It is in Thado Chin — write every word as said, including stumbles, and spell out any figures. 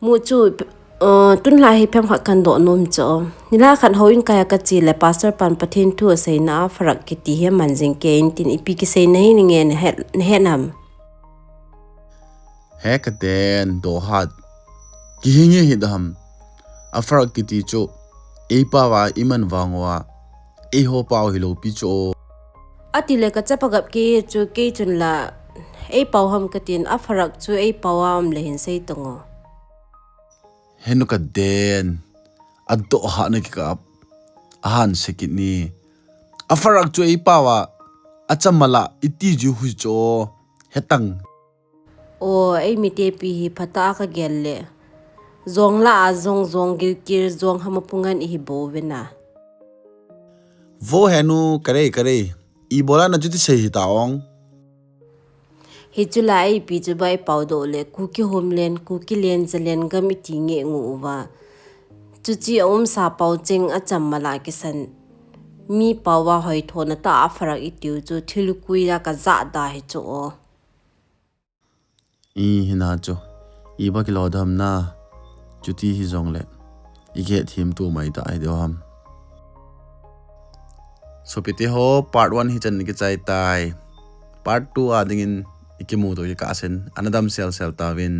Mu chu, uh, tunla hi phem khat kan doh nom chu. Nila khat houin kai a kache le pastor pan Pathen thu aseina a farak kiti hi aman jing kei in tin ipi kiseina hi ninge nahet, nahet nam. He kaden dohat. Kihinge hi dam. A farak kiti chu. Ei pao a iman vang uva. Eiho pao hilou pi chu. Ati le kachapa gap kei chu kei chun la. Ei pao ham katin a farak chu ei pao a um le hin sei tongo. Henu kaden. A doh ha na kikap. A han sekit ni. A farak chu ei pao a. A chamala iti ju hui chu. Hetang. O, ei mite pi hi phata a kagel le. Zong la a zong zong gilkir zong hama pungan ihi bo vena. Vo henu karei karei. Ibola na chuti sei hi ta ong. Hi chu la ei pi chu bai pao doh le. Kuki hom len, kuki len, zalen gam iti nge ngu uva. Chuchi a um sa pao ching a chamala kisan. Mi pao a hoi thona ta a farak itiu chu thil kui la ka za da hi chu o. I hina chu. I ba kilo dam na. Chuti hi zong le. I ke thim tu mai ta ai deu ham. Sopite ho part one hi chan ni kichai tai. Part two a dingin i kimu to ki ka sen. Anadam sel sel ta vin.